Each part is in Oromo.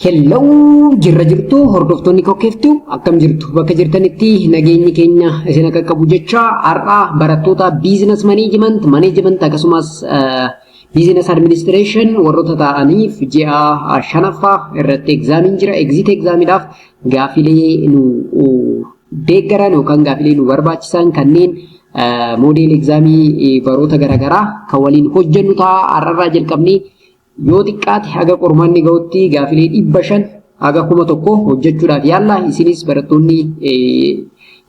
Hello, jirra jirtu hordoftoonni kokkeeftuu, akkam jirtu? Bakka jirtanitti nageenyi keenya isin akka qabu jecha, har'a barattoota business management, management akkasumas business administration warroota ta'aniif ji'a shanaffaa irratti examiin jira. Exit examiidhaaf gaafilee nu deeggaran yookaan gaafilee nu barbaachisan kanneen model examii baroota garaagaraa kan waliin hojjennu ta'a. Har'arraa jalqabnee yoo xiqqaate haga qormaanni ga'utti gaafilee 500 haga 1000 hojjechuudhaaf yaalla. Isinis barattoonni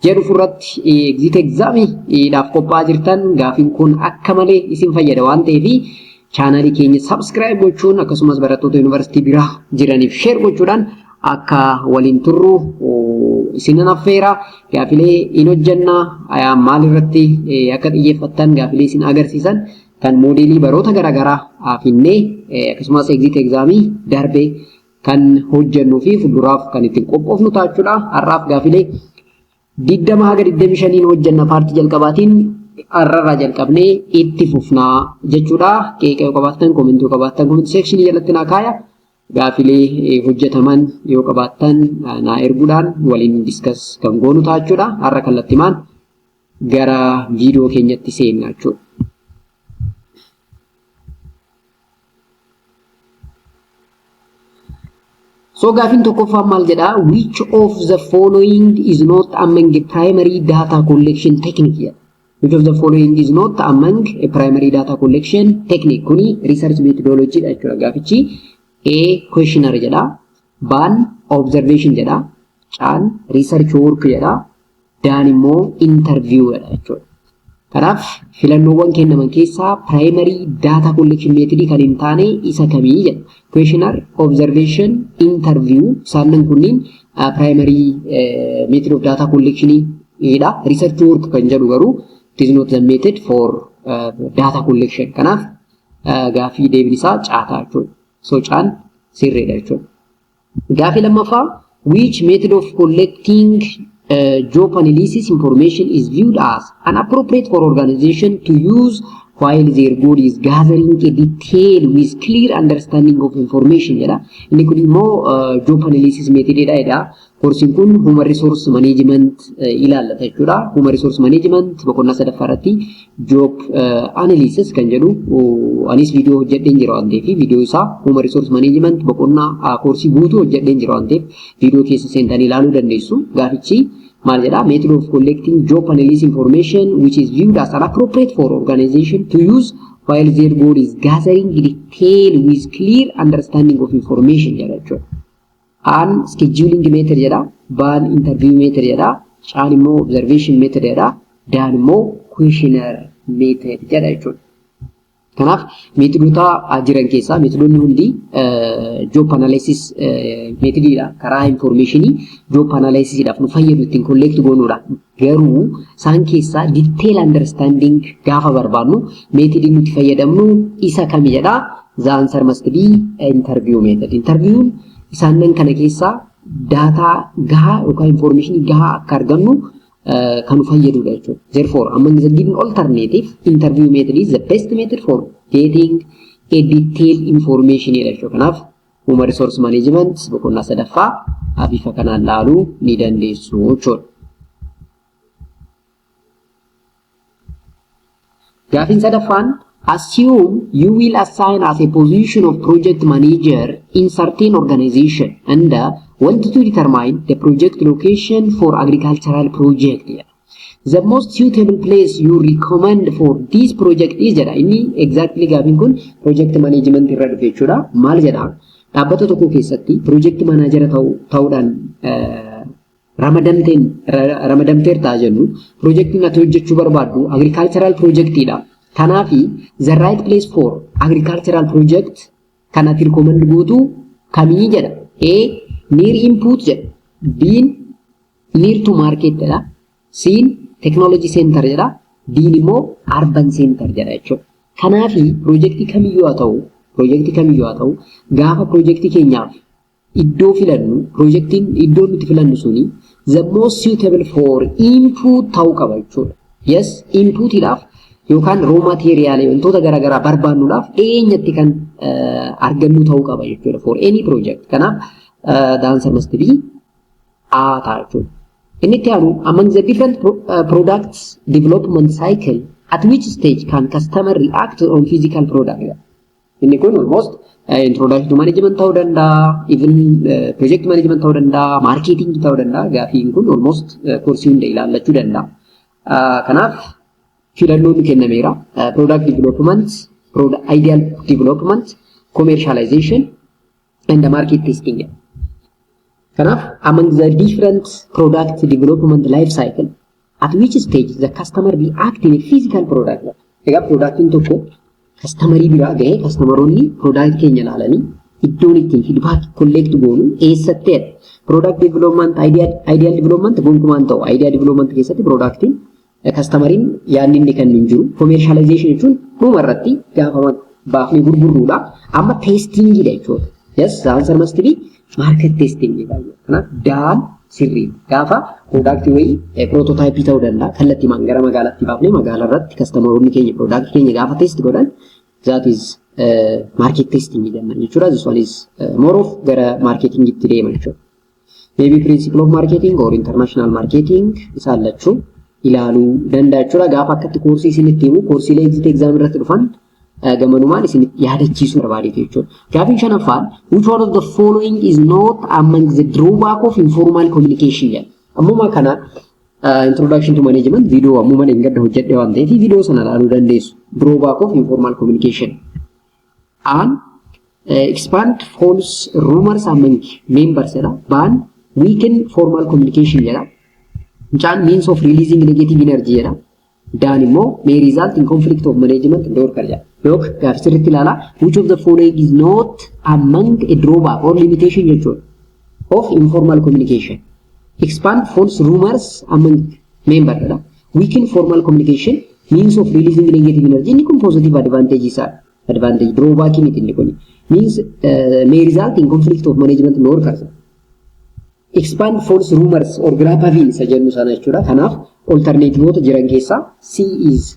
ji'a dhufu irratti exit examiidhaaf qophaa'aa jirtan, gaafiin kun akka malee isin fayyada waan ta'eef, channelii keenya subscribe gochuun akkasumas barattoota yuunivarsiitii biraa jiraniif share gochuudhaan akka waliin turru isinan affeera. Gaafilee in hojjenna, maal irratti akka xiyyeeffattan gaafilee isin agarsiisan kan modelii baroota garaagaraa finnee akkasumas exit examii darbee kan hojjennuu fi fuulduraaf kan ittiin qophoofnu taachuudha. Har'aaf gaafilee 20 haga 25n hojjenna, partii jalqabaatiin har'arraa jalqabnee itti fufnaa jechuudha. Qeeqa yoo qabaattan, commentii yoo qabaattan, comment sectionii jalatti naa kaaya. Gaafilee hojjetaman yoo qabaattan naa erguudhaan waliin discuss kan goonu taachuudha. Har'a kallattimaan gara viidiyoo keenyatti seenna jechuudha. So gaafiin tokkoffaan maal jedhaa? "Which of the following is not among the primary data collection technique?" jedha. "Which of the following is not among a primary data collection technique?" Kuni research methodology dha jechuudha gaafichi. A, questionnaire jedha. B'n observation jedha. C'n research work jedha. D'n immoo interview jedha jechuudha. Kanaaf filannoowwan kennaman keessaa primary data collection method kan hin taane isa kamii jedha. Questionnaire, observation, interview isaanan kunniin primary method of data collection dha. Research work kan jedhu garuu it is not the method for data collection. Kanaaf gaaffii deebiin isaa C ta'a jechuudha. So C'n sirriidha jechuudha. Gaaffii lammaffaa, "Which method of collecting job analysis information is viewed as an appropriate for organization to use while their goal is gathering a detail with clear understanding of information?" jedha. Inni kun immoo job analysis method dha jedha. Koorsiin kun human resource management ilaallata jechuudha. Human resource management boqonnaa sadaffaa irratti job analysis kan jedhu anis viidiyoo hojjedheen jira waan ta'eef, viidiyoo isaa human resource management boqonnaa koorsii guutuu hojjedheen jira waan ta'eef, viidiyoo keessa seentanii ilaaluu dandeessu. Gaafichi maal jedha? "Method of collecting job analysis information which is viewed as an appropriate for organization to use while their goal is gathering detail with clear understanding of information" jedha jechuudha. A'n scheduling method jedha, B'n interview method jedha, C'n immoo observation method jedha, D'n immoo questionnaire method jedha jechuudha. Kanaaf methodoota jiran keessaa methodoonni hundi job analysis methodiidha. Karaa informationii job analysisiidhaaf nu fayyadu ittiin collect goonuudha. Garuu isaan keessaa detail understanding gaafa barbaadnu methodii nuti fayyadamnu isa kami jedha. The answer must be interview method. Interview'n isaanan kana keessaa data gahaa yookaan informationii gahaa akka argannu kan nu fayyadudha jechuudha. Therefore, among the given alternative, interview method is the best method for getting a detailed information jedha jechuudha. Kanaaf human resource management boqonnaa sadaffaa bifa kanaan laaluu ni dandeessu jechuudha. Gaafiin sadaffaan, "Assume you will assign as a position of project manager in certain organization and want to determine the project location for agricultural project." "The most suitable place you recommend for this project is" jedha. Inni exactly gaafiin kun project management irra dhufe jechuudha. Maal jedha? Dhaabbata tokko keessatti project manager ta'uudhaan ramadamteertaa jennu, projektiin ati hojjechuu barbaaddu agricultural projectiidha. Kanaafi the right place for agricultural project kan ati recommend gootu kamii jedha. A, near input jedha. B, near to market jedha. C, technology center jedha. D immoo urban center jedha jechuudha. Kanaafi projektii kamiyyuu haa ta'u, gaafa projektii keenyaaf iddoo filannu, projektiin iddoo nuti filannu suni the most suitable for input ta'uu qaba jechuudha. Yes, inputiidhaaf yookaan raw material wantoota garaagaraa barbaannuudhaaf dhiyeenyatti kan argannu ta'uu qaba jechuudha for any project. Kanaaf the answer must be A ta'a jechuudha. Inni itti aanu, among the different products development cycle, at which stage can customer react on physical product? Inni kun almost introduction to management ta'uu danda'a, even project management ta'uu danda'a, marketing ta'uu danda'a. Gaafiin kun almost koorsii hunda ilaallachuu danda'a. Kanaaf filannoon kennameera. Product development, product ideal development, commercialization and the market testing. Kanaaf among the different product development life cycle, at which stage the customer react in a physical product? Egaa productiin tokko customerii biraa gahee customeroonni product keenya ilaalanii iddoon ittiin feedback collect goonu eessattedha. Product development, ideal development gonkumaan ta'u, idea development keessatti productiin customeriin yaadni inni kennu hin jiru. Commercialization jechuun dhuma irratti gaafa baafnee gurgurruudha. Amma testingidha jechuudha. Yes, the answer must be market testing jedha. Kanaaf daan sirrii gaafa product wayii prototype ta'uu danda'a. Kallattiimaan gara magaalaatti baafnee magaalaa irratti customeroonni keenya product keenya gaafa test godhan, that is market testing jenna jechuudha. This one is more of gara marketing itti deema jechuudha. Maybe principle of marketing or international marketing isaan lachuu ilaaluu danda'a jechuudha. Gaafa akkatti koorsii isinitti himu koorsiilee exit exam irratti dhufan gamanumaan isin yaadachiisuu barbaadeetu jechuudha. Gaafiin shanaffaan, which one of the following is not among the drawback of informal communication jedha. Ammuma kana introduction to management video ammuma dheengadda hojjedhe waan ta'eef video sana ilaaluu dandeessu. Drawback of informal communication. Aan expand false rumors among members jedha. Baan weaken formal communication jedha. Caan means of releasing negative energy jedha. Daan immoo may result in conflict of management and worker jedha. Yookaan gaaffii sirriitti ilaalaa, which of the following is not among a drawback or limitation jechuudha of informal communication? Expand false rumors among member jedha. Weaken formal communication, means of releasing negative energy, inni kun positive advantage isaa, advantage drawback miti inni kun. Means may result in conflict of management and workers. Expand false rumors or grapevine isa jennu sana jechuudha. Kanaaf alternativeota jiran keessaa C is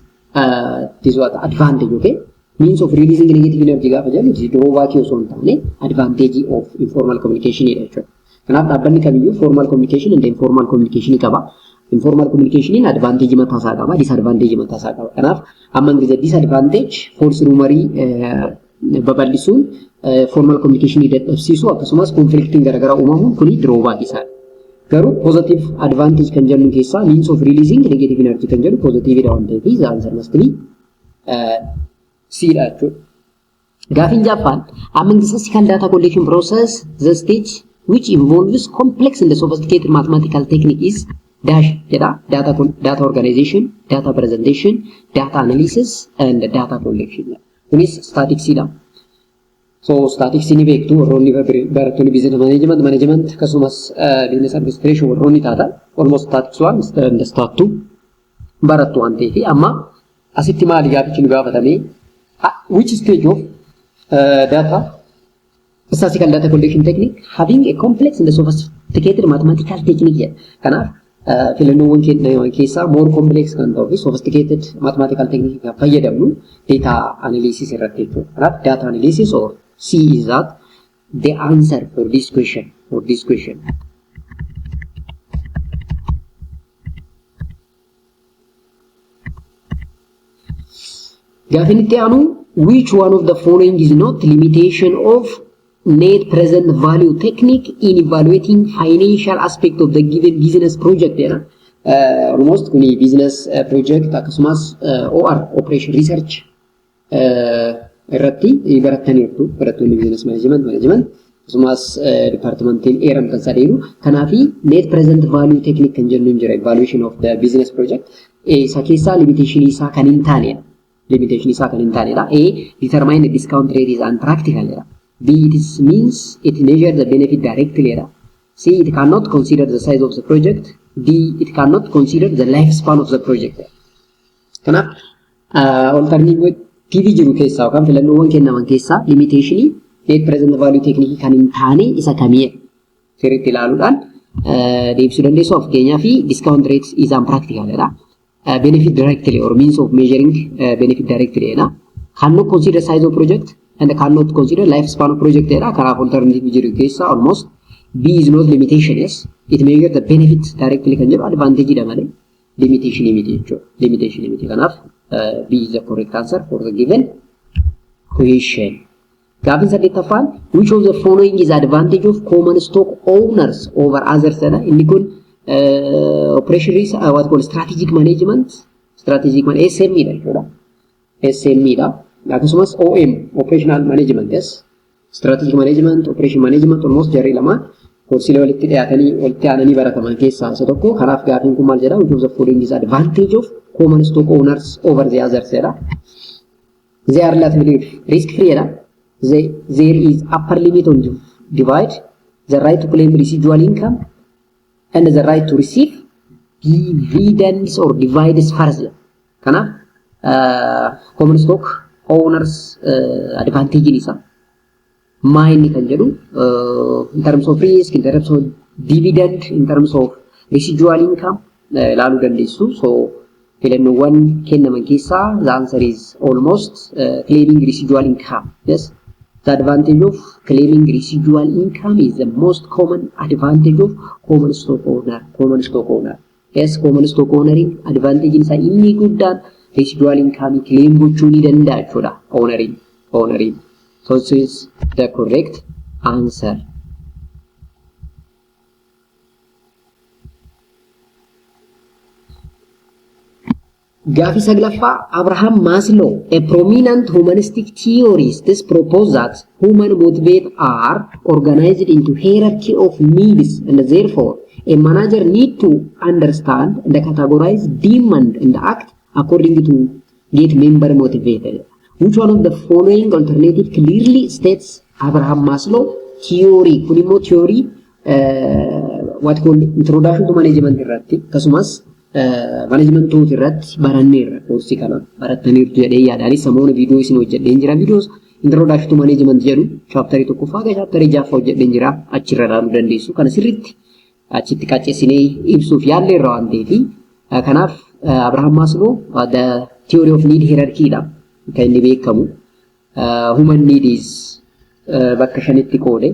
this what advantage, okay? Means of releasing negative energy gaafa jennu drawback osoo hin taane advantage of informal communication dha jechuudha. Kanaaf dhaabbanni kamiyyuu formal communication and informal communication qaba. Informal communication advantage mataa isaa qaba, disadvantage mataa isaa qaba. Kanaaf amma the disadvantage false rumorii babal'isuun formal communication dadhabsiisu akkasumas conflictiin garaagaraa uumamuun kuni drawback isaa. Garuu positive advantage kan jennu keessaa means of releasing negative energy kan jedhu positive dha waan ta'eef the answer must be C dha jechuudha. Gaafiin ja'affaan, among the statistical data collection process, the stage which involves complex and sophisticated mathematical technique is dash jedha. Data organization, data presentation, data analysis and data collection. Kunis statisticsiidha. So statistics ni beektu warroonni barattoonni business management akkasumas business administration warroonni taatan almost statistics one and stat two barattu waan ta'eef amma asitti maali gaafichi nu gaafatame? Which stage of data statistical data collection technique having a complex and sophisticated mathematical technique jedha. Kanaaf filannoowwan keessaa more complex kan ta'uu fi sophisticated mathematical technique kan fayyadamnu data analysis irratti jechuudha. Kanaaf data analysis or C is that the answer for this question for this question. Gaafin itti aanu, which one of the following is not limitation of net present value technique in evaluating financial aspect of the given business project jedha. Almost kuni business project akkasumas OR, operation research, irratti barattaniirtu barattoonni business management akkasumas departmentiin eeramtan sadeenu. Kanaafi net present value technique kan jennu hin jira evaluation of the business project isa keessaa limitation isaa kan hin taanedha. Limitation isaa kan hin taanedha. A, determine the discount rate is unpractical jedha. B, it is means it measures the benefit directly jedha. C, it cannot consider the size of the project. D, it cannot consider the lifespan of the project. Kanaaf alternative jiru keessaa yookaan filannoowwan kennaman keessaa limitationii net present value technique kan hin taane isa kamii sirriitti ilaaluudhaan deebisuu dandeessu. Fakkeenyaa fi discount rate is unpractical jedha. Benefit directly or means of measuring benefit directly jedha. Cannot consider size of project and cannot consider lifespan of project jedha. Kanaaf alternative jiru keessaa almost B is not limitation, yes. It measure the benefit directly kan jedhu advantage dha malee limitation miti jechuudha. Limitation miti. Kanaaf B is the correct answer for the given question. Gaaffiin saddeettaffaan, which of the following is advantage of common stock owners over others jedha. Inni kun operation risk, what called strategic management, strategic man SME dha jechuudha. SME dha. Akkasumas OM, operational management, yes. Strategic management, operation management, almost jarri lamaan koorsiilee walitti dhiyaatanii walitti aananii barataman keessaa isa tokko. Kanaaf gaaffiin kun maal jedha? Which of the following is advantage of common stock owners over the others jedha. They are relatively risk free jedha. There is upper limit on divide, the right to claim residual income, and the right to receive dividends or divides first. Kanaaf common stock owners advantage isaa maa inni kan jedhu, in terms of risk, in terms of dividend, in terms of residual income ilaaluu dandeessu. So filannoowwan kennaman keessaa the answer is almost claiming residual income. Yes. The advantage of claiming residual income is the most common advantage of common stock owner. Common stock owner. Yes, common stock owneriin advantage isaa inni guddaan residual income claim gochuu ni danda'a jechuudha. Owneriin. Owneriin. So this is the correct answer. Gaafii saglaffaa, Abraham Maslow, a prominent humanistic theorist, proposed that human motivate are organized into hierarchy of needs and therefore a manager need to understand and categorize demand and act according to get member motivated. Which one of the following alternative clearly states Abraham Maslow theory? Kun immoo theory what called introduction to management irratti akkasumas managementoota irratti baranneerra, koorsii kana barattaniirtu jedhee yaadaanis samoona viidiyoo isin hojjedheen jira. Viidiyoo introduction to management jedhu chapterii tokkoffaa ga chapterii ja'affaa hojjedheen jira, achirra ilaaluu dandeessu. Kana sirriitti achitti qacceessinee ibsuuf yaalleerra waan ta'eef. Kanaaf Abraham Maslow the theory of need hierarchy dha kan inni beekamu. Human need is bakka shanitti qoode: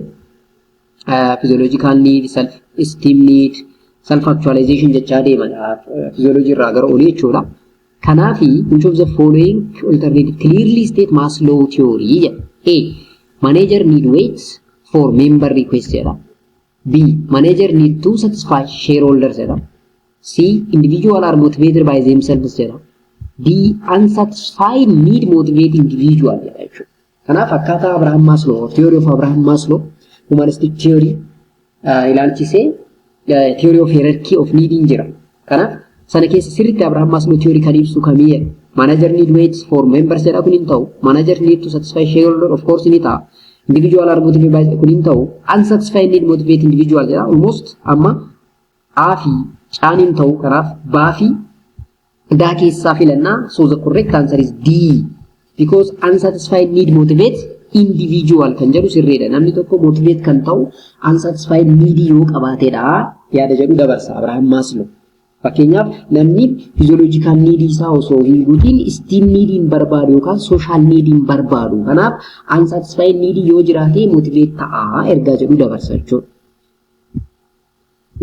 physiological need, self esteem need, self actualization jechaa deeman, physiology irraa gara olii jechuudha. Kanaafi which of the following alternative clearly state Maslow theory jedha. A. Manager need waits for member request jedha. B. Manager need to satisfy shareholders jedha. C. Individual are motivated by themselves jedha. D. Unsatisfied need motivate individual jedha jechuudha. Kanaaf akkaataa Abraham Maslow, theory of Abraham Maslow, humanistic theory ilaalchisee theory of hierarchy of need jira. Kanaaf sana keessa sirriitti Abraham Maslow theory kan ibsu kamii jedha. Manager need waits for members jedha, kun hin ta'u. Manager need to satisfy shareholder, of course ni ta'a. Individual are motivated by kun hin ta'u. Unsatisfied need motivate individual jedha. Almost amma A fi Caan hin ta'u, kanaaf B fi D keessaa filannaa. So the correct answer is D. Because unsatisfied need motivate individual kan jedhu sirriidha. Namni tokko motivate kan ta'u unsatisfied need yoo qabaateedha yaada jedhu dabarsa Abraham Maslow. Fakkeenyaaf namni physiological need isaa osoo hin guutiin esteem need hin barbaadu yookaan social need hin barbaadu. Kanaaf unsatisfied need yoo jiraate motivate ta'a ergaa jedhu dabarsa jechuudha.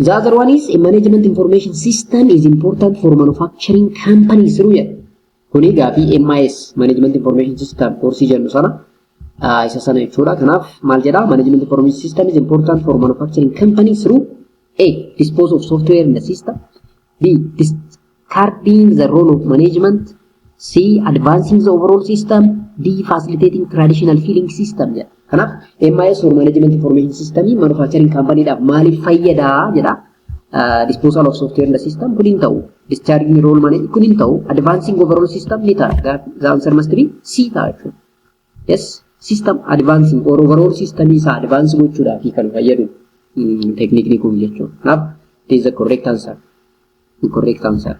The other one is a management information system is important for manufacturing companies jedha. Kuni gaafii MIS, Management Information System koorsii jennu sana, isa sana jechuudha. Kanaaf maal jedhaa? Management Information System is important for manufacturing companies through A. Dispose of software in the system. B. Discarding the role of management. C. Advancing the overall system. D. Facilitating traditional filing system jedha. Kanaaf MIS or Management Information System manufacturing company dhaaf maaliif fayyadaa jedha. Disposal of software in the system kun hin ta'u. Discharging role management kun hin ta'u. Advancing overall system ni ta'a. The answer must be C ta'a jechuudha. Yes, system advancing or overall system isaa advance gochuudhaaf kan fayyadu tekniikni kun jechuudha. Kanaaf it is the correct answer. The correct answer.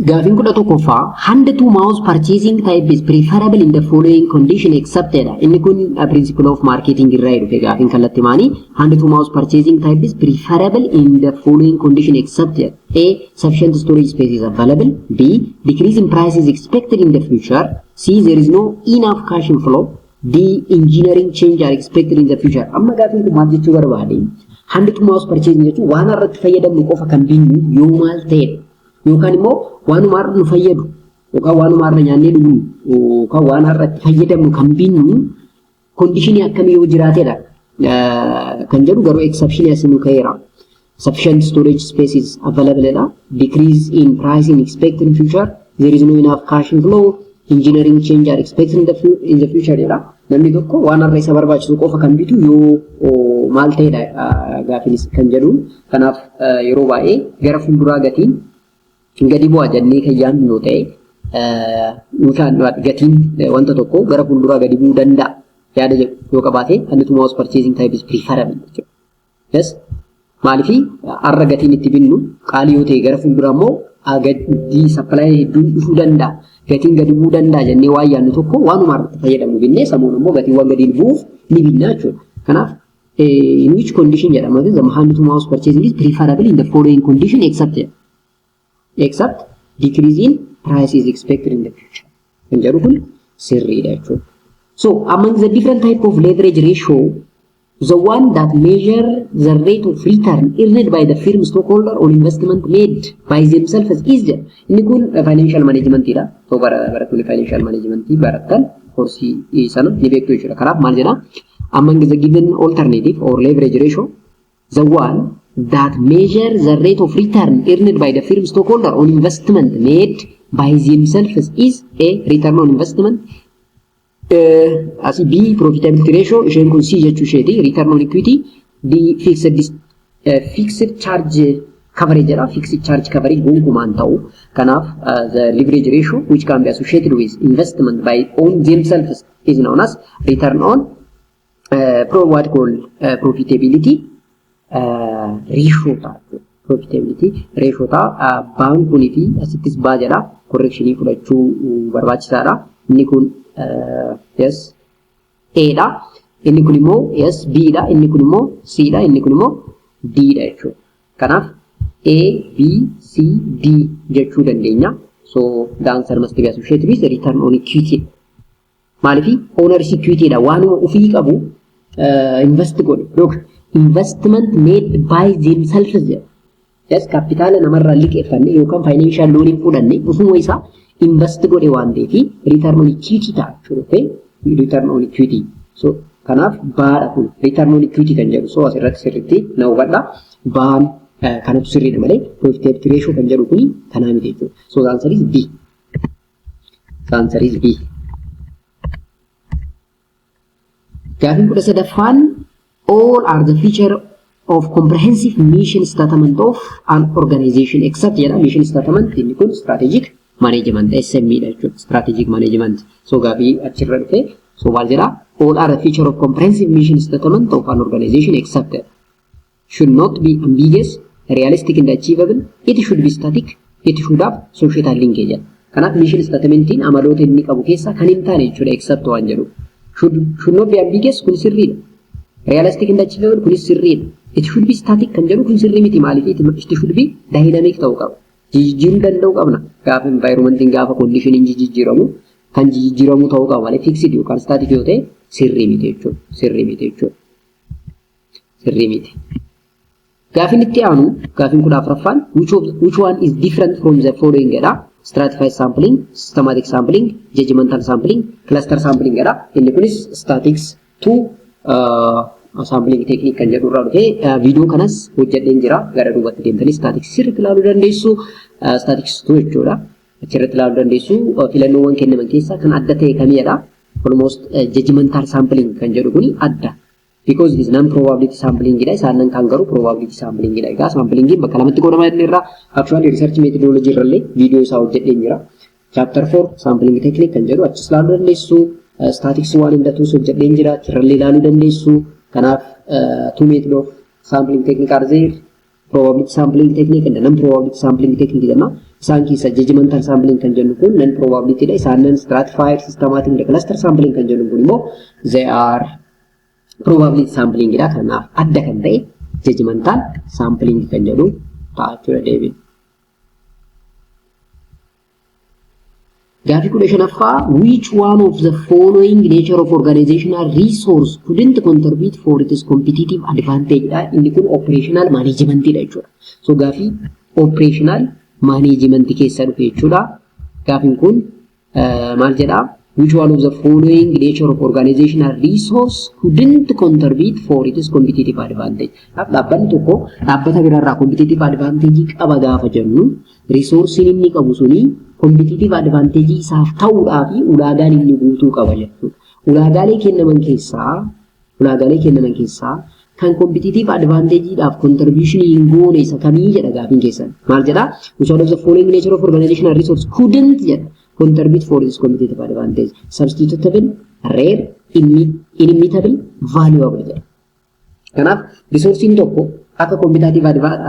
Gaafiin 11ffaa hand to mouth purchasing type is preferable in the following condition except jedha. Inni kun principle of marketing irraa dhufe gaafiin kallattii maanii hand to mouth purchasing type is preferable in the following condition except jedha. A. Sufficient storage space is available. B. Decrease in price is expected in the future. C. There is no enough cash inflow. D. Engineering change are expected in the future. Amma gaafiin kun maal jechuu barbaade? Hand to mouth purchasing jechuun waan irratti fayyadamnu qofa kan binnu yoo maal ta'edha. Yookaan immoo waanuma har'a nu fayyadu yookaan waanuma har'a nyaannee dhugnu yookaan waan har'a itti fayyadamnu kan binnu conditionii akkamii yoo jiraatedha kan jedhu garuu exception as nu ka'eera. Sufficient storage space is available dha. Decrease in price in expected in future. There is no enough cash inflow. Engineering change are expected in the future jedha. Namni tokko waan har'a isa barbaachisu qofa kan bitu yoo maal ta'edha gaafinis kan jedhu. Kanaaf yeroo baay'ee gara fuulduraa gatiin gadi bu'a jennee kan yaadnu yoo ta'e, yookaan gatiin wanta tokko gara fuulduraa gadi bu'uu danda'a yaada jedhu yoo qabaate, hand to mouth purchasing type is preferable jechuudha. Yes. Maaliifii har'a gatiin itti binnu qaalii yoo ta'e, gara fuulduraa immoo gatii supply hedduun dhufuu danda'a. Gatiin gadi bu'uu danda'a jennee waan yaadnu tokko waanuma irratti fayyadamnu binnee sammuun immoo gatiiwwan gadi bu'uuf ni binna jechuudha. Kanaaf in which condition jedhama, the hand to mouth purchasing is preferable in the following condition except decrease in price is expected in the future. Kan jedhu kun sirriidha jechuudha. So among the different type of leverage ratio, the one that measure the rate of return earned by the firm stockholder on investment made by themselves is jedha. Inni kun financial management dha. So barattoonni financial management barattan koorsii sana ni beektu jechuudha. Kanaaf maal jedha? Among the given alternative or leverage ratio, the one that measure the rate of return earned by the firm stockholder on investment made by themselves is A. Return on investment, asii B. Profitability ratio, isheen kun C jechuu isheeti, return on equity, D. Fixed charge coverage jedha. Fixed charge coverage gonkumaan ta'u. Kanaaf the leverage ratio which can be associated with investment by own themselves is known as return on pro what called profitability ratio ta'a. Profitability ratio ta'a. Baankunii fi asittis baa jedha. Correctionii fudhachuu barbaachisaadha. Inni kun yes, A dha. Inni kun immoo yes, B dha. Inni kun immoo C dha. Inni kun immoo D dha jechuudha. Kanaaf A, B, C, D jechuu dandeenya. So the answer must be associated with return on equity. Maaliif owner's equity dha. Waanuma ofii qabu invest godhe. Look, investment made by themselves jedha. Yes, kapitaala namarraa liqeeffanne yookaan financial loan fudhanne ofuma isaa invest godhe waan ta'eef return on equity ta'a jechuudha. Return on equity. So kanaaf baadha kun return on equity kan jedhu. So asirratti sirriitti na hubadha. Baan kanatu sirriidha malee profitability ratio kan jedhu kuni kanaa miti jechuudha. So the answer is B. The answer is B. Gaafiin 13ffaan all are the feature of comprehensive mission statement of an organization except jedha. Mission statement inni kun strategic management SME dha jechuudha. Strategic management. So gaafii achirra dhufe. So maal jedha? All are the feature of comprehensive mission statement of an organization except should not be ambiguous, realistic and achievable, it should be static, it should have societal linkage jedha. Kanaaf mission statementiin amaloota inni qabu keessaa kan hin taane jechuudha except waan jedhu. Should not be ambiguous kun sirriidha. Realistic and achievable kunis sirriidha. It should be static kan jedhu kun sirrii miti. Maaliif? It should be dynamic ta'uu qaba. Jijjiiruu danda'uu qabna. Gaafa environmentiin, gaafa conditioniin jijjiiramu kan jijjiiramu ta'uu qaba malee fixed yookaan static yoo ta'e sirrii miti jechuudha. Sirrii miti jechuudha. Sirrii miti. Gaafin itti aanu gaafin 14ffaan which one is different from the following jedha. Stratified sampling, systematic sampling, judgmental sampling, cluster sampling jedha. Inni kunis statistics 2 sampling technique kan jedhu irraa dhufee viidiyoo kanas hojjedheen jira. Gara duubatti deemtanii statistics sirriitti ilaaluu dandeessu. Statistics 2 jechuudha. Achirratti ilaaluu dandeessu. Filannoowwan kennaman keessaa kan adda ta'e kamidha? Almost judgmental sampling kan jedhu kuni adda. Because it is non probability sampling dha. Isaan kan garuu probability sampling dha. Egaa samplingiin bakka lamatti qoodama inni irraa actually research methodology irrallee viidiyoo isaa hojjedheen jira. Chapter 4 sampling technique kan jedhu achis ilaaluu dandeessu. Statistics waan hindatuus hojjedheen jira. Achirrallee ilaaluu dandeessu. Kanaaf two method of sampling technique are there. Probability sampling technique and non probability sampling technique jenna. Isaan keessa judgmental sampling kan jennu kun non probability dha. Isaan non stratified, systematic and cluster sampling kan jennu kun immoo they are probability sampling dha. Kanaaf adda kan ta'e judgmental sampling kan jedhu ta'a jechuudha deebiin. Gaafii 15ffaa, which one of the following nature of organizational resource couldn't contribute for its competitive advantage dha. Inni kun operational management dha jechuudha. So gaafii operational management keessa dhufe jechuudha. Gaafiin kun maal jedhaa? Which one of the following nature of organizational resource couldn't contribute for its competitive advantage? Dhaabbanni tokko dhaabbata biraarraa competitive advantage qaba gaafa jennu, resourcein inni qabu suni competitive advantage isaaf ta'uudhaa fi ulaagaan inni guutuu qaba jechuudha. Ulaagaalee kennaman keessaa kan competitive advantageidhaaf contribution hin goone isa kamii jedha gaafiin keessan. Maal jedhaa? Which one of the following nature of organizational resource couldn't jedha contribute for this competitive advantage? Substitutable, rare, inimitable, valuable jedha. Kanaaf resourcein tokko akka competitive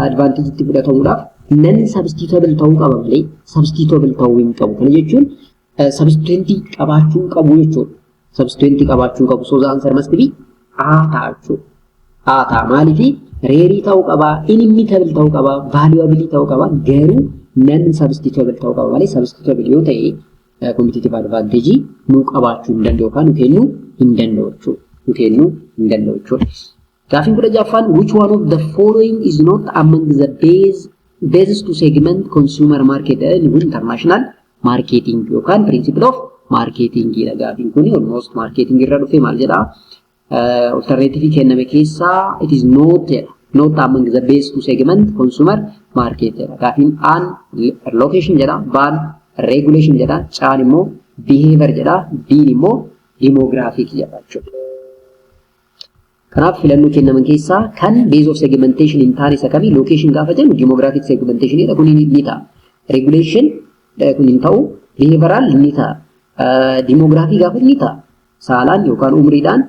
advantage'itti fudhatamuudhaaf non substitutable ta'uu qaba malee substitutable ta'uu hin qabu. Kana jechuun substituentii qabaachuu qabu jechuudha. Substituentii qabaachuu qabu. So the answer must be A ta'a jechuudha. A ta'a. Maaliifi rare ta'uu qaba, inimitable ta'uu qaba, valuable ta'uu qaba, garuu non substitutable ta'uu qaba malee substitutable yoo ta'e competitive advantage nu qabaachuu hin danda'u yookaan nu kennuu hin danda'u jechuudha. Nu kennuu hin danda'u jechuudha. Gaafiin 16ffaan, which one of the following is not among the basis to segment consumer market? Inni kun international marketing yookaan principle of marketing dha. Gaafiin kun almost marketing irra dhufe. Maal jedhaa? Alternative kenname keessaa it is not jedha. Not among the base to segment consumer market jedha. Gaafiin Aan location jedha, Baan regulation jedha, Caan immoo behavior jedha, Diin immoo demographic jedha jechuudha. Kanaaf filannoo kennaman keessaa kan base of segmentation hin taane isa kamii? Location gaafa jennu demographic segmentation dha, kun ni ta'a. Regulation kun hin ta'u, behavioral ni ta'a. Demography gaafa ni ta'a. Saalaan yookaan umriidhaan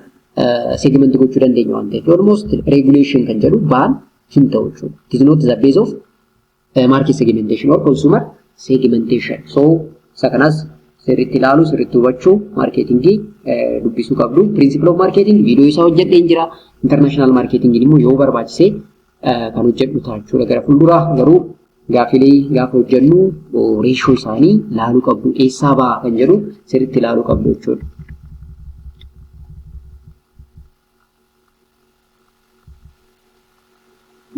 segment gochuu dandeenya waan ta'eef, almost regulation kan jedhu baan hin ta'u jechuudha. It is not the base of market segmentation or consumer segmentation. So isa kanas sirriitti ilaaluu, sirriitti hubachuu, marketingii dubbisuu qabdu. Principle of marketing viidiyoo isaa hojjedheen jira. International marketing immoo yoo barbaachise kan hojjedhu ta'a jechuudha. Gara fuulduraa garuu gaafilee gaafa hojjennu ratio isaanii ilaaluu qabdu. Eessaa ba'a kan jedhu sirriitti ilaaluu qabdu jechuudha.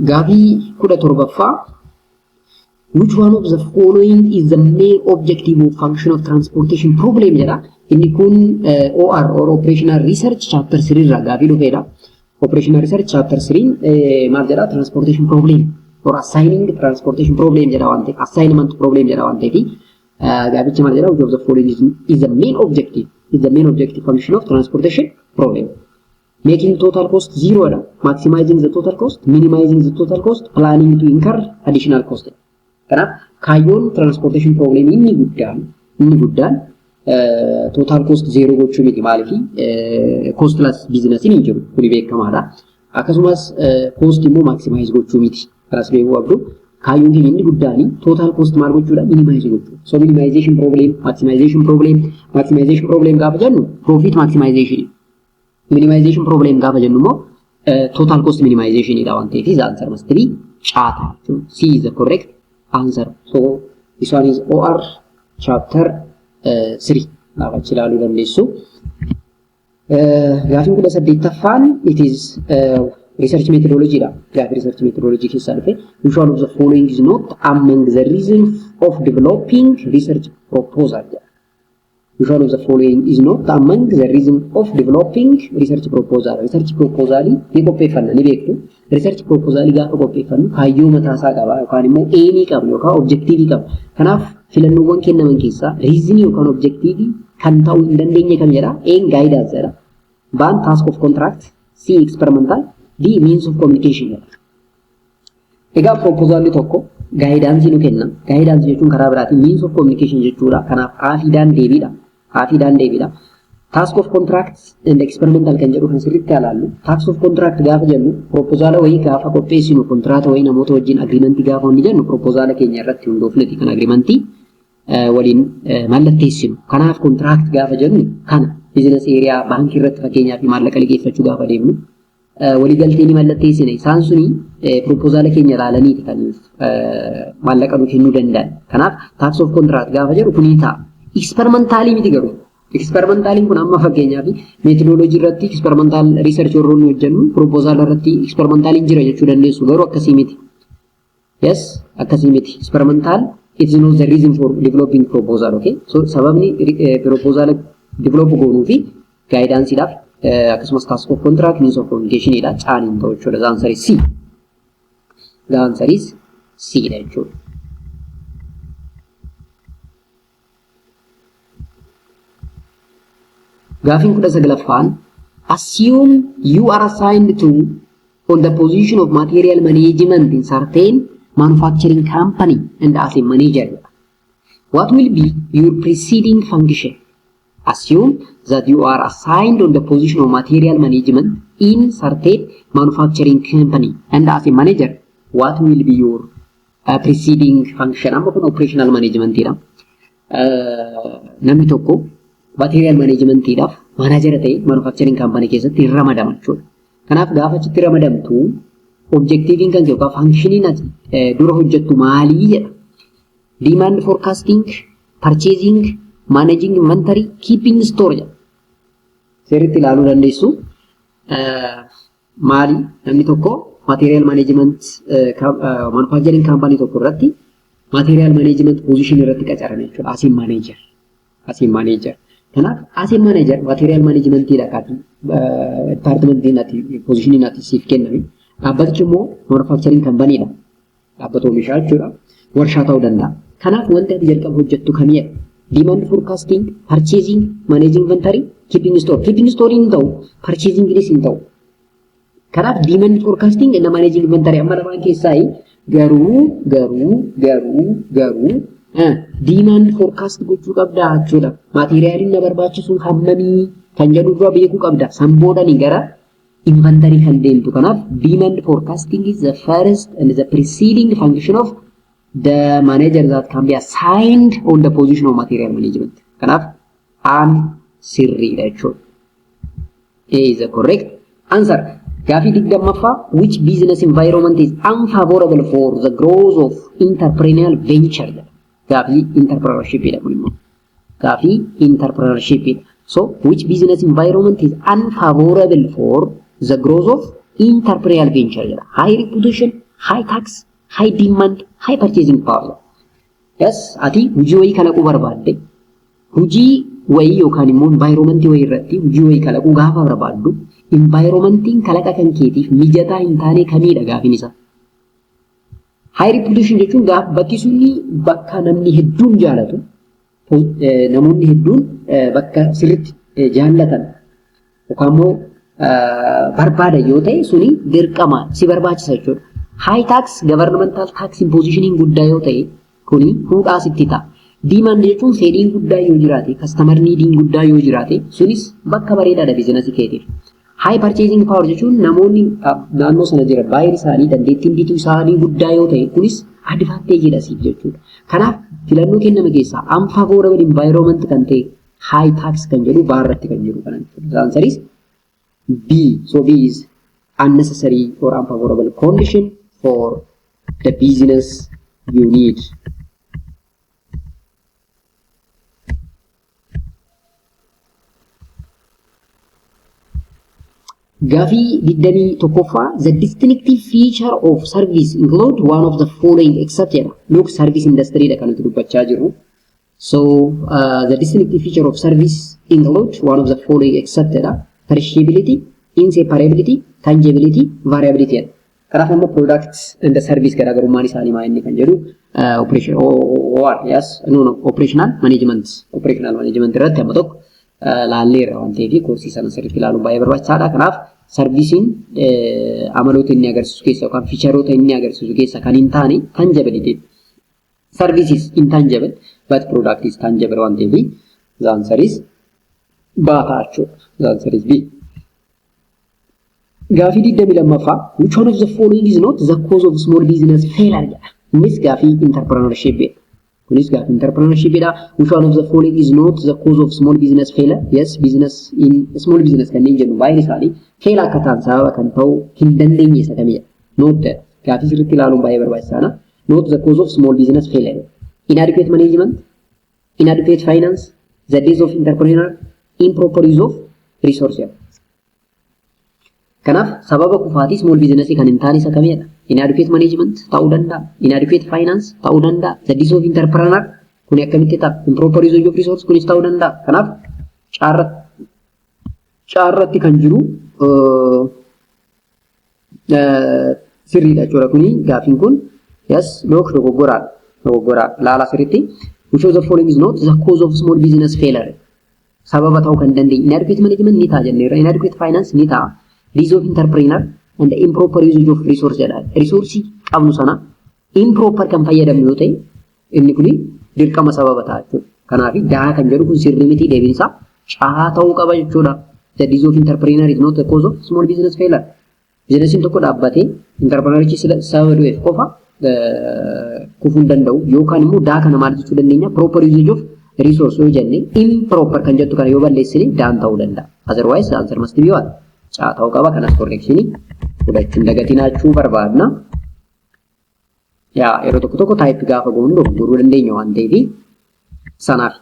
Gaafii 17ffaa, which one of the following is the main objective of function of transportation problem jedha. Inni kun OR or Operational Research chapter 3 irraa gaafii dhufeedha. Operational Research chapter 3 maal jedha? Transportation problem or assigning transportation problem jedha waan ta'eef, assignment problem jedha waan ta'eef, gaafichi maal jedha? Which of the following is the main objective function of transportation problem? Making total cost zero dha. Maximizing the total cost, minimizing the total cost, planning to incur additional cost. Kanaaf kaayyoon transportation problem inni guddaan total cost zero gochuu miti. Maaliifi costless business hin jiru, kuni beekamaadha. Akkasumas cost immoo maximize gochuu miti. Kanas beekuu qabdu. Kaayyoon keenya inni guddaan total cost maal gochuudha? Minimize gochuu. So minimization problem, maximization problem, maximization problem gaafa jennu profit maximization. Minimization problem gaafa jennu immoo total cost minimization dha waan ta'eef, the answer must be C ta'a. C is the correct answer. So this one is OR chapter 3 gaafa achi ilaaluu dandeessu. Gaafiin 18ffaan, it is research methodology dha. Gaafii research methodology keessaa dhufe, which one of the following is not among the reason of developing research proposal jedha. Which one of the following is not among the reason of developing research proposal? Research proposal ni qopheeffanna, ni beektu. Research proposal gaafa qopheeffannu kaayyoo mataasaa qaba yookaan immoo aimii qaba yookaan objective qaba. Kanaaf filannoowwan kennaman keessaa reason yookaan objective kan ta'uu hin dandeenye kam jedha? A, guidance jedha. Baan task of contract, C, experimental, D, means of communication jedha. Egaa proposalli tokko guidance nu kenna. Guidance jechuun karaa biraatiin means of communication jechuudha. Kanaaf A fi Daan deebiidha. A fi Daan deebiidha. Task of contract and experimental kan jedhu kan sirriitti ilaallu. Task of contract gaafa jennu, proposala wayii gaafa qopheessinu, kontraata wayii namoota wajjin agreementii gaafa wanni jennu, proposala keenya irratti hundoofneti kan agreementii waliin mallatteessinu. Kanaaf contract gaafa jennu kana business area baankii irratti fakkeenyaaf maallaqa liqeeffachuu gaafa deemnu waliigaltee ni mallatteessina. Isaan suni proposala keenya ilaalaniiti kan maallaqa nu kennuu danda'an. Kanaaf task of contract gaafa jedhu kunii ta'a. Experimentalii miti garuu. Experimentaliin kun amma fakkeenyaaf methodology irratti experimental research warroonni hojjennu, proposala irratti experimentaliin jira jechuu dandeessu, garuu akkasii miti. Yes, akkasii miti. Experimental, it is not the reason for developing proposal, okay? So sababni proposal develop goonuu fi guidanceidhaaf, akkasumas task of contract, means of communication dha, caaniin ta'u jechuudha. The answer is C. The answer is C dha jechuudha. Gaafiin 19ffaan, assume you are assigned to on the position of material management in certain manufacturing company and as a manager. What will be your preceding function? Assume that you are assigned on the position of material management in certain manufacturing company and as a manager, what will be your preceding function? Amma kun operational management dha. Namni tokko material managementiidhaaf managera ta'e manufacturing company keessatti hin ramadama jechuudha. Kanaaf gaafa achitti ramadamtu objectiviin kan yookaan functioniin ati dura hojjettu maalii jedha. Demand forecasting, purchasing, managing inventory, keeping store jedha. Seerritti ilaaluu dandeessu. Maali, namni tokko material management manufacturing company tokko irratti material management position irratti qacarame jechuudha. As a manager. As a manager. Kanaaf as a manager material managementiidha kaati departmentiin ati positioniin ati siif kenname. Dhaabbatichi immoo manufacturing companyidha. Dhaabbata oomishaa jechuudha. Warshaa ta'uu danda'a. Kanaaf wanti ati jalqaba hojjettu kamidha? Demand forecasting, purchasing, managing inventory, keeping store. Keeping store hin ta'u, purchasing hin ta'u. Kanaaf demand forecasting and managing inventory amma lamaan keessaa garuu demand forecast gochuu qabda jechuudha. Materialiin na barbaachisu hammamii kan jedhu dura beekuu qabda. San boodani gara inventory kan deemtu. Kanaaf demand forecasting is the first and the preceding function of the manager that can be assigned on the position of material management. Kanaaf aan sirriidha jechuudha. A is the correct answer. Gaafii 20ffaa, which business environment is unfavorable for the growth of entrepreneurial venture jedha. Gaafii entrepreneurship dha kun immoo. Gaafii entrepreneurship dha. So which business environment is unfavorable for the growth of entrepreneurial venture jedha. High reputation, high tax, high demand, high purchasing power. Yes, ati hojii wayii kalaquu barbaadde, hojii wayii yookaan immoo environmentii wayii irratti hojii wayii kalaquu gaafa barbaaddu, environmentiin kalaqa kan keetiif mijataa hin taane kamiidha gaafiin isaa. High reputation jechuun gaaf bakki sunni bakka namni hedduun jaalatu, namoonni hedduun bakka sirriitti jaallatan yookaan immoo barbaadan yoo ta'e, suni dirqama si barbaachisa jechuudha. High tax, governmental tax impositioning guddaa yoo ta'e, kuni fuudhaa sitti ta'a. Demand jechuun fedhiin guddaa yoo jiraate, customer neediin guddaa yoo jiraate, sunis bakka bareedaadha businessii keetiif. High purchasing power jechuun namoonni naannoo sana jiran baay'een isaanii dandeettiin bituu isaanii guddaa yoo ta'e, kunis advantageidha siif jechuudha. Kanaaf filannoo kenname keessaa unfavorable environment kan ta'e high tax kan jedhu baarratti kan jiru kana jechuudha. The answer is B. So B is unnecessary or unfavorable condition for the business you need. Gaafii 21ffaa, the distinctive feature of service include one of the following except jedha. Look, service industry dha kan nuti dubbachaa jirru. So the distinctive feature of service include one of the following except jedha. Perishability, inseparability, tangibility, variability jedha. Kanaaf immoo product and service garaagarummaan isaanii maa inni kan jedhu operation OR, yes, no, operational management irratti amma tokko laalleerra waan ta'eef koorsii sana sirriitti ilaaluun baay'ee barbaachisaadha. Kanaaf serviceiin amaloota inni agarsiisu keessa yookaan featureoota inni agarsiisu keessa kan hin taane tangibility. Service is intangible but product is tangible waan ta'eef the answer is B ta'a jechuudha. The answer is B. Gaafii 22ffaa, which one of the following is not the cause of small business failure jedha. Innis gaafii entrepreneurship dha. Kunis gaafii entrepreneurship dha. Which one of the following is not the cause of small business failure? Yes, business in small business kanneen jennu baay'een isaanii fail akka ta'an sababa kan ta'uu hin dandeenye isa kamidha? Not gaafii sirriitti ilaaluun baay'ee barbaachisaadha. Not the cause of small business failure. Inadequate management, inadequate finance, the death of entrepreneur, improper use of resource. Kanaaf sababa kufaatii small business kan hin taane isa kamidha? Inadequate management ta'uu danda'a. Inadequate finance ta'uu danda'a. The death of entrepreneur kuni akkamitti ta'a? Improper use of resource kunis ta'uu danda'a. Kanaaf C irratti kan jiru sirriidha jechuudha. Kuni gaafiin kun, yes, look, dogoggoraadha. Dogoggoraadha. Laalaa sirriitti. Which of the following is not the cause of small business failure? Sababa ta'uu kan dandeenye. Inadequate management ni ta'a jenneerra. Inadequate finance ni ta'a. Death of entrepreneur and improper usage of resource jedha. Resource qabnu sana improper kan fayyadamnu yoo ta'e, inni kuni dirqama sababa ta'a jechuudha. Kanaaf D kan jedhu kun sirrii miti, deebiinsaa C ta'uu qaba jechuudha. The death of entrepreneur is not the cause of small business failure. Biizinasiin tokko dhaabbatee entrepreneurichi sababa du'eef qofa kufuu hin danda'u, yookaan immoo D kana maal jechuu dandeenya? Proper usage of resource yoo jenne, improper kan jettu kana yoo balleessine, D'n ta'uu danda'a. Otherwise, the answer must be what? C ta'uu qaba. Kanas correction fudhachuun dagatinaa barbaadna. Yaa, yeroo tokko tokko type gaafa goonu dogoggoruu dandeenya waan ta'eef sanaaf.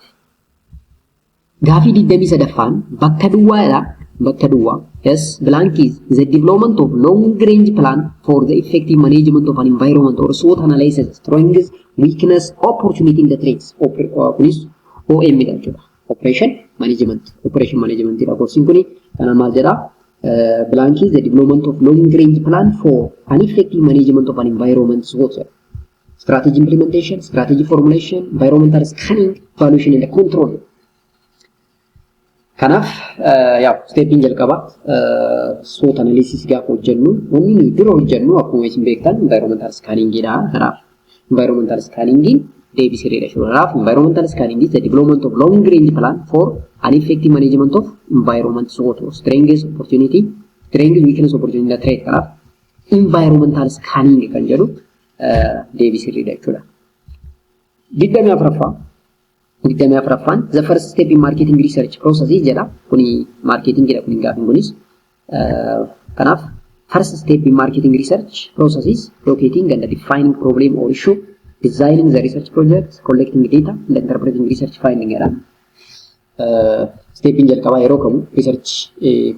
Gaafii 23ffaan bakka duwwaadha. Bakka duwwaa. Yes, blank is the development of long range plan for the effective management of an environment or SWOT analysis, strengths, weakness, opportunity and the threats. Kunis OM dha jechuudha. Operation management. Operation management dha koorsiin kuni. Kana maal jedhaa? Blank is the development of long range plan for an effective management of an environment, SWOT. Strategy implementation, strategy formulation, environmental scanning, evaluation and control. Kanaaf yaa, stepiin jalqabaa SWOT analysis gaafa hojjennu, wanni nuyi dura hojjennu akkuma isin beektan environmental scanningidha. Kanaaf environmental scanningiin deebii sirriidha jechuudha. Kanaaf environmental scanning is the development of long range plan for an effective management of environment, SWOT, strengths, opportunity, strengths, weakness, opportunity, threat. Kanaaf environmental scanning kan jedhu deebii sirriidha jechuudha. 24ffaa. 24ffaan the first step in marketing research process jedha. Kuni marketing jedha kuni gaafiin kunis. Kanaaf first step in marketing research process is locating and defining problem or issue, designing the research project, collecting data and interpreting research finding jedha. Stepiin jalqabaa yeroo kamu research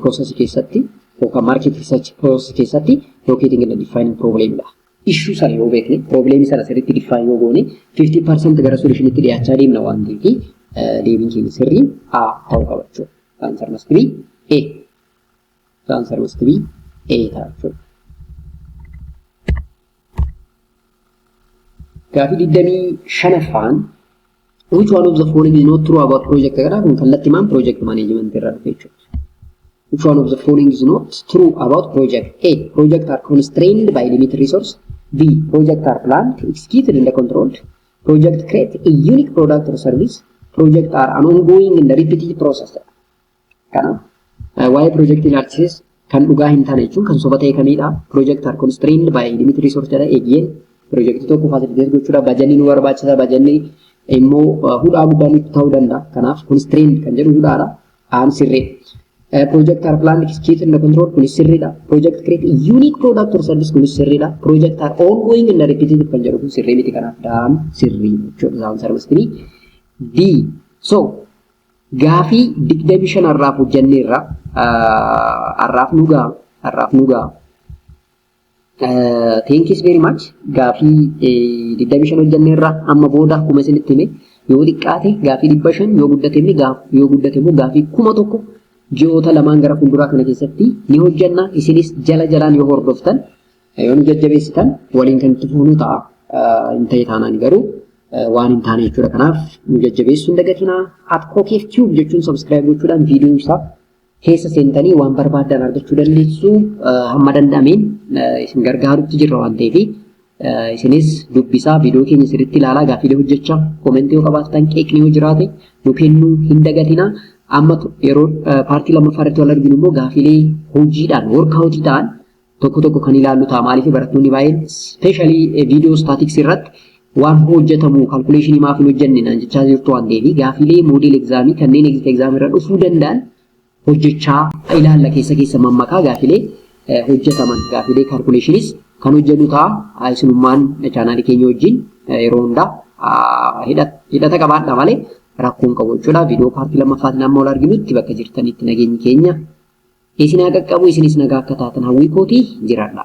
process keessatti yookaan market research process keessatti locating and defining problem dha. Issue sana yoo beekne, problemii sana sirriitti define yoo goone, 50% gara solutionitti dhiyaachaa deemna waan ta'eef, deebiin keenya sirriin A ta'uu qaba jechuudha. The answer must be A. The answer must be A ta'a jechuudha. Gaafii 25ffaan, which one of the following is not true about project jedha. Kun kallattimaan project management irraa dhufe jechuudha. Which one of the following is not true about project? A. Project are constrained by limited resource. B. Project are planned, executed and controlled. Project create a unique product or service. Project are an ongoing and repetitive process. Kanaaf waa'ee project ilaalchises kan dhugaa hin taane jechuun kan soba ta'e kamidha? Project are constrained by limited resource jedha. Eeyyeen, projektii tokko facilitate gochuudhaaf bajanni nu barbaachisa. Bajanni immoo hudhaa guddaa nutti ta'uu danda'a. Kanaaf constrained kan jedhu hudhaadha. A'n sirrii. Project are planned, executed and controlled, kunis sirriidha. Project create a unique product or service, kunis sirriidha. Project are ongoing and repetitive kan jedhu kun sirrii miti. Kanaaf D'n sirrii jechuudha. The answer must be D. So gaafii 25 har'aaf hojjenneerra, har'aaf nu ga'a, har'aaf nu ga'a. Thank you very much. Gaafii 25 hojjenneerra. Amma booda akkuma isinitti hime, yoo xiqqaate gaafii 500, yoo guddate immoo gaafii 1000 ji'oota lamaan gara fuulduraa kana keessatti ni hojjenna. Isinis jala jalaan yoo hordoftan, yoo nu jajjabeessitan, waliin kan itti fufnu ta'a. Hin ta'e taanaan garuu waan hin taane jechuudha. Kanaaf nu jajjabeessuu hin dagatinaa. @KokeefTube jechuun subscribe gochuudhaan viidiyoo isaa keessa seentanii waan barbaaddan argachuu dandeessu. Hamma danda'ameen isin gargaarutti jirra waan ta'eef, isinis dubbisaa, viidiyoo keenya sirriitti ilaalaa, gaaffiilee hojjechaa, commentii yoo qabaattan, qeeqni yoo jiraate nu kennuu hin dagatinaa. Amma yeroo part lammaffaa irratti wal arginu immoo gaafilee hojiidhaan workout ta'an tokko tokko kan ilaallu ta'a. Maaliif, barattoonni baay'een especially viidiyoo statistics irratti waan hojjetamu calculation maaf hin hojjenne naan jechaa jirtu waan ta'eef, gaafilee model exam kanneen exit exam irra dhufuu danda'an hojjechaa ilaalla. Keessa keessa mammakaa gaafilee hojjetaman, gaafilee calculationis kan hojjennu ta'a. Isinummaan channel keenya wajjin yeroo hundaa hidhata qabaadha malee rakkoon qabu jechuudha. Viidiyoo part lammaffaatiin amma wal arginutti bakka jirtanitti nageenyi keenya isin haa qaqqabu, isinis nagaa akka taatan hawwii kootii jiraadha.